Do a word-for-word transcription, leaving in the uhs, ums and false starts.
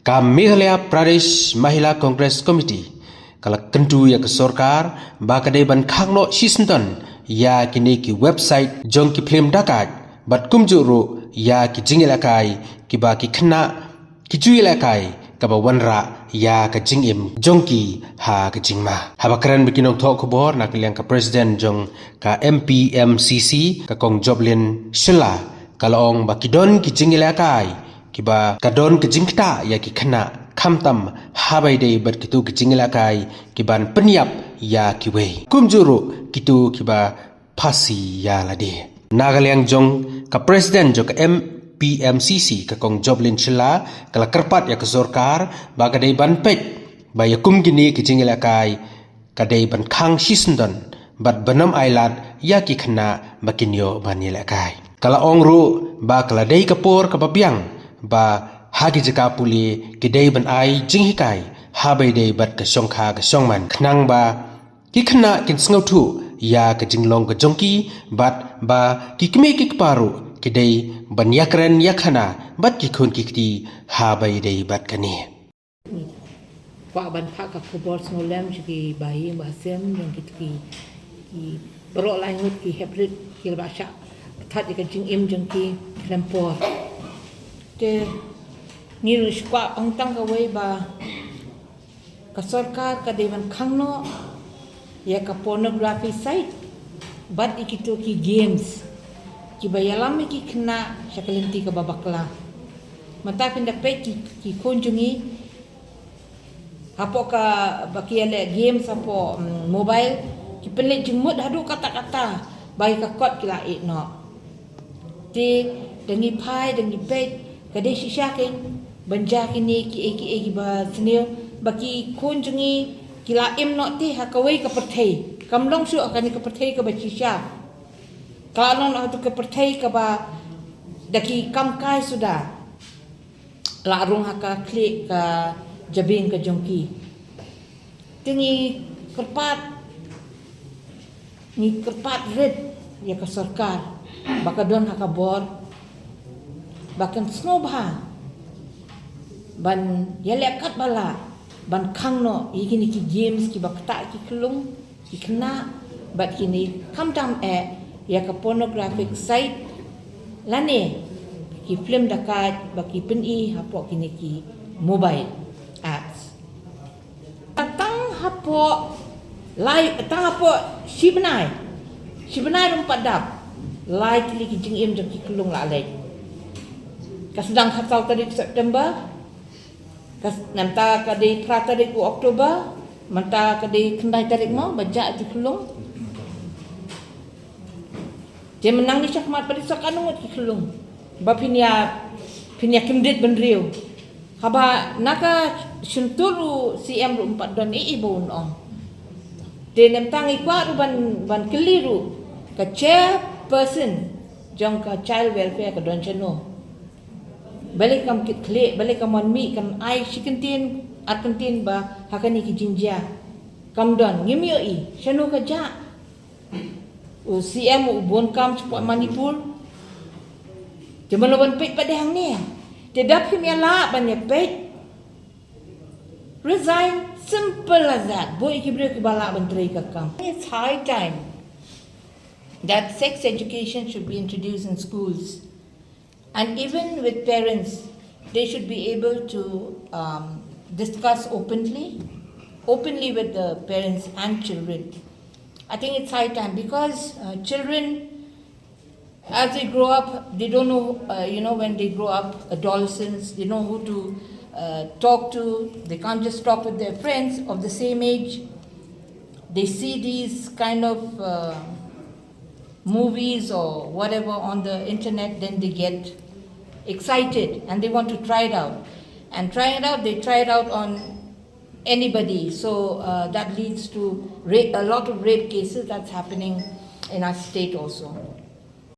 Ka Meghalaya Pradesh Mahila Congress Committee ka la kyntu ïa ka sorkar ba ka dei ban khang noh shisyndon ïa kine ki website jong ki phlim dakait bad kumjuh ruh ïa ki jingïalehkai kiba ki khynnah ki ju ïalehkai kaba wanrah ïa ka jingim jong ki ha ka jingma. Haba kren bad ki nongthoh khubor na ka liang ka president jong ka M P M C C, ka Kong Joblin Shylla, ka la ong ba ki don ki jingïalehkai kiba ka don ka jingktah ïa ki khynnah, khamtam haba ïadei bad kito ki jingïalehkai kiban pynïap ïa kiwei, kumjuh ruh kito kiba phasi ïa lade. Na ka liang jong ka president jong ka M P M C C, ka Kong Joblin Shylla, ka la kyrpad ïa ka sorkar ba ka dei ban peit ba ïa kum kine ki jingïalehkai ka dei ban khang shisyndon bad ban ym ailad ïa ki khynnah ba kin ïoh ban ïalehkai. Ka la ong ruh ba ka la dei ka por kaba biang ba ha ki jaka pule ki dei ban ai jinghikai haba ïadei bad ka shongkha ka shongman, khnang ba ki khynnah kin sngewthuh ïa ka jinglong ka jong ki bad ba ki kmie ki kpa ruh ki dei ban ïakren ïakhana bad ki khun ki kti haba ïadei bad kane. Kwah ban phah ka khubor sngewlem sha ki bahaïing bahasem jong ki, ki, ki baroh lai ngut ki hep rit ki la ba shah pynthut ïa ka jingim jong ki khlem por. Te ngi ruh shu kwah ong tang kawei ba ka sorkar ka dei ban khang noh ïa ka pornography site bad ïa kito ki games kiba ïalam ïa ki khynnah sha ka lynti kaba bakla. Mynta phin da peit ki, ki khun jong ngi hapoh kaba ki ïaleh games hapoh, mm, mobile, ki pynleit jingmut haduh katta katta ba ïa ka kot ki la ïeh noh. Te da ngi phai, da ngi peit, ka dei shisha kein ban jia kine kiei kiei kiba sniew ba ki khun jong ngi ki la im noh te ha kawei ka pyrthei. Kam long shuh ha kane ka pyrthei kaba shisha, ka la long noh ha tu ka pyrthei kaba da ki kam kai suda la rung ha ka khlieh ka jabieng ka jong ki. Te ngi kyrpad, ngi kyrpad rit ïa ka sorkar ba ka don ha ka bor ba kan sngewbha ban ïaleh katba lah ban khang noh ïa kine ki games kiba ktah ki khyllung, ki khynnah bad kine, khamtam eh ïa ka pornographic site lane ki phlim dakait ba ki pyni hapoh kine ki mobile apps. Tang hapoh lai, tang hapoh shi bnai, shi bnai ruh ym pat dap, lai tylli ki jingim jong ki khyllung la leit. Ka sdang ha saw tarik September, ka s-, nangta ka dei phra tarik u October, mynta ka dei khyndai tarik mo ba jah ki khyllung. Te mynta ngi shah khmat ba dei sah katno ngut ki khyllung ba phin ïa, phin ïa kyndit bynriew. Haba na ka shyntur u C M ruh ym pat don ei ei ba un ong. Te mynta ngi kwah ruh ban, ban kylli ruh ka chairperson jong ka child welfare ka don shano. Balei kam kit khlieh, balei kam wan mih, kan ai shi kyntien ar kyntien ba ha kane ki jingjia. Kam don, ngim ïohi shano ka jah. U C M u bun kam shapoh Manipur. Te mano ban peit pat de hangne. Te da phim ïa lah ban ïa peit, resign, simple as that. Buh ïa ki briew kiba lah ban trei ka kam. It's high time that sex education should be introduced in schools. And even with parents, they should be able to, um, discuss openly, openly with the parents and children. I think it's high time because, uh, children, as they grow up, they don't know, uh, you know, when they grow up, adolescents, they know who to, uh, talk to. They can't just talk with their friends of the same age. They see these kind of, uh, movies or whatever on the internet, then they get excited and they want to try it out. And trying it out, they try it out on anybody. So, uh, that leads to ra-, a lot of rape cases that's happening in our state also.